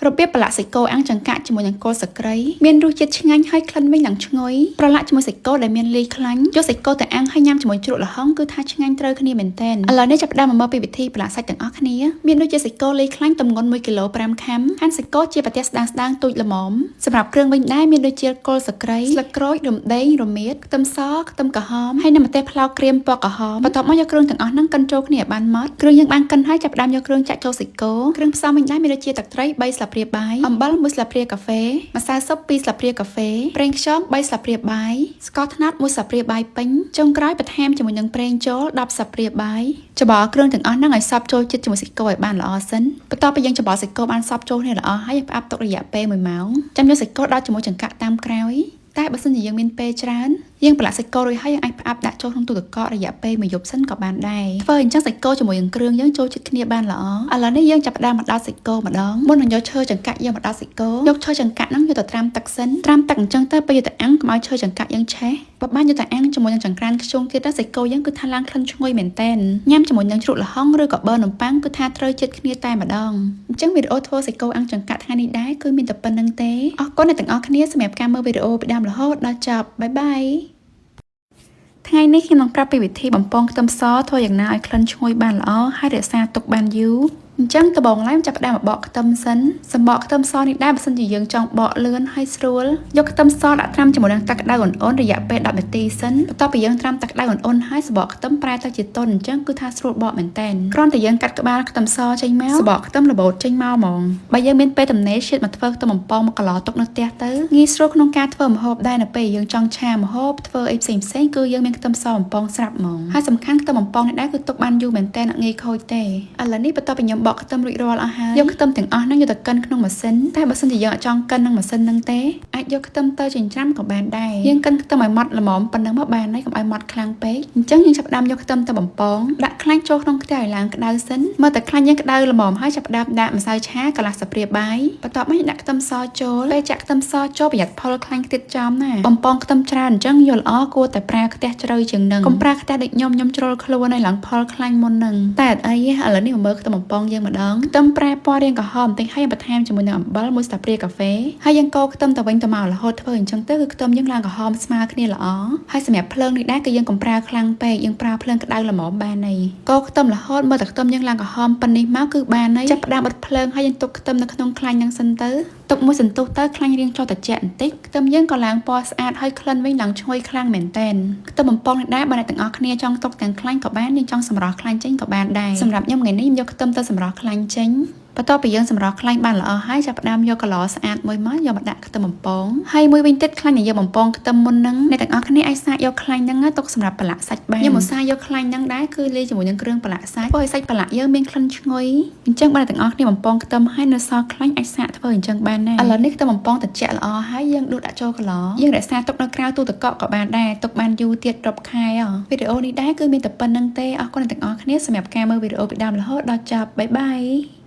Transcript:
របៀបប្រឡាក់សាច់គោអាំងចង្កាក់ជាមួយនឹងគល់ស្លឹកគ្រៃមានរសជាតិឆ្ងាញ់ហើយក្លិនវិញឡើងឈ្ងុយប្រឡាក់ជាមួយសាច់គោដែលមានលាយខ្លាញ់យកសាច់គោទៅអាំងហើយញ៉ាំជាមួយជ្រក់ល្ហុងគឺថាឆ្ងាញ់ត្រូវគ្នាមែនទែនឥឡូវនេះចាប់ផ្ដើមមកមើលពីវិធីប្រឡាក់សាច់ទាំងអស់គ្នាមានដូចជាសាច់គោលាយខ្លាញ់ទម្ងន់1គីឡូ5ខាំហាន់សាច់គោជាប្រភេទស្ដើងស្ដើងទូចល្មមសម្រាប់គ្រឿងវិញដែរមានដូចជាគល់ស្លឹកគ្រៃស្លឹកក្រូចរំដេងរមៀតខ្ទឹមសខ្ទឹមក្រហមហើយនិងម្ទេសប្លោកក្រៀមពណ៌ក្រហមបន្ទាប់មកយកគ្រឿងទាំងអស់ហ្នឹងកិនចូលគ្នាឲ្យបានម៉ត់គ្រឿងយើងបានកិនហើយចាប់ផ្ដើមយកគ្រឿងចាក់ចូលសាច់គោគ្រឿងផ្សំវិញដែរមានដូចជាទឹកត្រី3ស្លាបព្រាបាយអំបិល1ស្លាបព្រាកាហ្វេម្សៅស៊ុប2ស្លាបព្រាកាហ្វេប្រេងខ្យង3ស្លាបព្រាបាយស្ករត្នោត1ស្លាបព្រាបាយពេញចុងក្រោយបន្ថែមជាមួយនឹងប្រេងចូល10ស្លាបព្រាបាយច្បល់គ្រឿងទាំងអស់ហ្នឹងឲ្យសព្វចូលជាតិជាមួយសាច់គោឲ្យបានល្អសិនបន្ទាប់ពីយើងច្បល់សាច់គោបានសព្វចូលគ្នាល្អហើយយើងផ្អាប់ទុករយៈពេល1ម៉ោងចាំយកសាច់គោដោតជាមួយចង្កាក់តាមក្រោយតែបើសិនជាយើងមានពេលច្រើនយើងប្រឡាក់សាច់គោរួចហើយយើងអាចផ្អាប់ដាក់ចូលក្នុងទូទឹកកករយៈពេលមួយយប់សិនក៏បានដែរធ្វើអញ្ចឹងសាច់គោជាមួយនឹងគ្រឿងយើងចូលជាតិគ្នាបានល្អឥឡូវនេះយើងចាប់ផ្ដើមមកដោតសាច់គោម្ដងមុននឹងយកឈើចង្កាក់យកមកដោតសាច់គោយកឈើចង្កាក់ហ្នឹងយកទៅត្រាំទឹកសិនត្រាំទឹកអញ្ចឹងទៅពេលយកទៅអាំងកុំឲ្យឈើចង្កាក់យើងឆេះបើបានយកទៅអាំងជាមួយនឹងចង្ក្រានខ្ជុងទៀតទៅសាច់គោយើងគឺថាឡើងក្លិនឈ្ងុយមែនតែនញ៉ាំជាមួយនឹងជ្រក់ល្ហុងឬក៏ប៊ឺនំប៉័ងគឺថាត្រូវជាតិគ្នាតែម្ដងអញ្ចឹងវីដេអូធ្វើសាច់គោអាំងចង្កាក់ថ្ងៃនេះដែរគឺមានតែប៉ុណ្្នឹងទេអរគុណអ្នកទាំងអស់គ្នាសម្រាប់ការមើលវីដេអូពីដើមរហូតដល់ចប់bye bye ថ្ងៃនេះខ្ញុំនឹងប្រាប់ពីវិធីបំពងខ្ទឹមសធ្វើយ៉ាងណាឲ្យក្លិនឈ្ងុយបានល្អហើយរក្សាទុកបានយូរអញ្ចឹងដំបូងឡើយចាប់ផ្ដើមបកខ្ទឹមសិនសម្បកខ្ទឹមសនេះដែរបើសិនជាយើងចង់បកលឿនហើយស្រួលយកខ្ទឹមសដាក់ត្រាំជាមួយនឹងទឹកក្តៅអ៊ុនៗរយៈពេល10នាទីសិនបន្ទាប់ពីយើងត្រាំទឹកក្តៅអ៊ុនៗហើយសម្បកខ្ទឹមប្រែទៅជាទន់អញ្ចឹងគឺថាស្រួលបកមែនតើគ្រាន់តែយើងកាត់ក្បាលខ្ទឹមសចេញមកសម្បកខ្ទឹមរបូតចេញមកហ្មងបើយើងមានពេលទំនេរឈៀតមកធ្វើខ្ទឹមបំពងមកកឡទុកនៅផ្ទះទៅងាយស្រួលក្នុងការធ្វើម្ហូបដែរនៅពេលយើងចង់ឆាម្ហូបធ្វើអីផ្សេងផ្សេងគឺយើងមានខ្ទឹមសបំពងស្រាប់ហ្មងហើយសំខាន់ខ្ទឹមបំពងនេះដែរគឺទុកបានយូរមែនតើអត់ងាយខូចទេឥឡូវនេះបន្ទាប់ពីខ្ញុំបកខ្ទឹមរួចរាល់អស់ហើយយកខ្ទឹមទាំងអស់ហ្នឹងយកទៅកិនក្នុងម៉ាស៊ីនតែបើសិនជាយើងអត់ចង់កិននឹងម៉ាស៊ីនហ្នឹងទេអាចយកខ្ទឹមទៅចិញ្ច្រាំក៏បានដែរយើងកិនខ្ទឹមឲ្យម៉ត់ល្មមប៉ុណ្ណឹងមកបានហើយកុំឲ្យម៉ត់ខ្លាំងពេកអញ្ចឹងយើងចាប់ផ្ដើមយកខ្ទឹមទៅបំពងដាក់ខ្លាញ់ចូលក្នុងខ្ទះឲ្យឡើងក្តៅសិនមើលតែខ្លាញ់យើងក្តៅល្មមហើយចាប់ផ្ដើមដាក់ម្សៅឆាកន្លះស្លាបព្រាបាយបន្ទាប់មកយើងដាក់ខ្ទឹមសចូលពេលចាក់ខ្ទឹមសចូលប្រយ័ត្នផុលខ្លាញ់ខ្ទាតចំណាបំពងខ្ទឹមច្រើនអញ្ចឹងយល់ល្អគួរតែប្រើខ្ទះជ្រៅជាងនឹងកុំប្រើខ្ទះដូចខ្ញុំខ្ញុំជ្រុលខ្លួនឲ្យឡើងផុលខ្លាញ់មុននឹងតែអត់អីទេឥឡូវនេះមកមើលខ្ទឹមបំពងយើងម្ដងខ្ទឹមប្រែពណ៌រាងក្រហមបន្តិចហើយបន្ថែមជាមួយនឹងអំបិលមួយស្លាបព្រាកាហ្វេហើយយើងកូរខ្ទឹមទៅវិញទៅមករហូតធ្វើអញ្ចឹងទៅគឺខ្ទឹមយើងឡើងក្រហមស្មើគ្នាល្អហើយសម្រាប់ភ្លើងនេះដែរគឺយើងកុំប្រើខ្លាំងពេកយើងប្រើភ្លើងក្តៅល្មមបានហើយកូរខ្ទឹមរហូតមើលតែខ្ទឹមយើងឡើងក្រហមប៉ុណ្នេះមកគឺបានហើយចាប់ផ្ដើមបិទភ្លើងហើយយើងទុកខ្ទឹមនៅក្នុងខ្លាញ់ហ្នឹងសិនទៅទុកមួយសន្ទុះទៅខ្លាញ់រៀងចុះត្រជាក់បន្តិចខ្ទឹមយើងក៏ឡើងពណ៌ស្អាតហើយក្លិនវិញឡើងឈ្ងុយខ្លាំងមែនតែនខ្ទឹមបំពងនេះដែរបើអ្នកទាំងអស់គ្នាចង់ទុកទាំងខ្លាញ់ក៏បានយើងចង់សម្រស់ខ្លាញ់ចេញក៏បានដែរសម្រាប់ខ្ញុំថ្ងៃនេះខ្ញុំយកខ្ទឹមទៅសម្រស់ខ្លាញ់ចេញបន្ទាប់ពីយើងសម្រស់ខ្លាញ់បានល្អហើយចាប់ផ្ដើមយកកឡស្អាតមួយមកយកមកដាក់ខ្ទឹមបំពងហើយមួយវិញទៀតខ្លាញ់ដែលយើងបំពងខ្ទឹមមុនហ្នឹងអ្នកទាំងអស់គ្នាអាចសាកយកខ្លាញ់ហ្នឹងទុកសម្រាប់ប្រឡាក់សាច់បានខ្ញុំឧស្សាហ៍យកខ្លាញ់ហ្នឹងដែរគឺលាយជាមួយនឹងគ្រឿងប្រឡាក់សាច់ធ្វើឲ្យសាច់ប្រឡាក់យើងមានក្លិនឈ្ងុយអញ្ចឹងបើអ្នកទាំងអស់គ្នាបំពងខ្ទឹមហើយនៅសល់ខ្លាញ់អាចសាកធ្វើអញ្ចឹងបានដែរឥឡូវនេះខ្ទឹមបំពងត្រជាក់ល្អហើយយើងដួសដាក់ចូលកឡយើងរក្សាទុកនៅក្រៅទូទឹកកកក៏បានដែរទុកបានយូរទៀតរាប់ខែវីដេអូនេះដែរគឺមានតែប៉ុណ្្នឹងទេអរគុណអ្នកទាំងអស់គ្នាសម្រាប់ការមើលវីដេអូពីដើមរហូតដល់ចប់bye bye.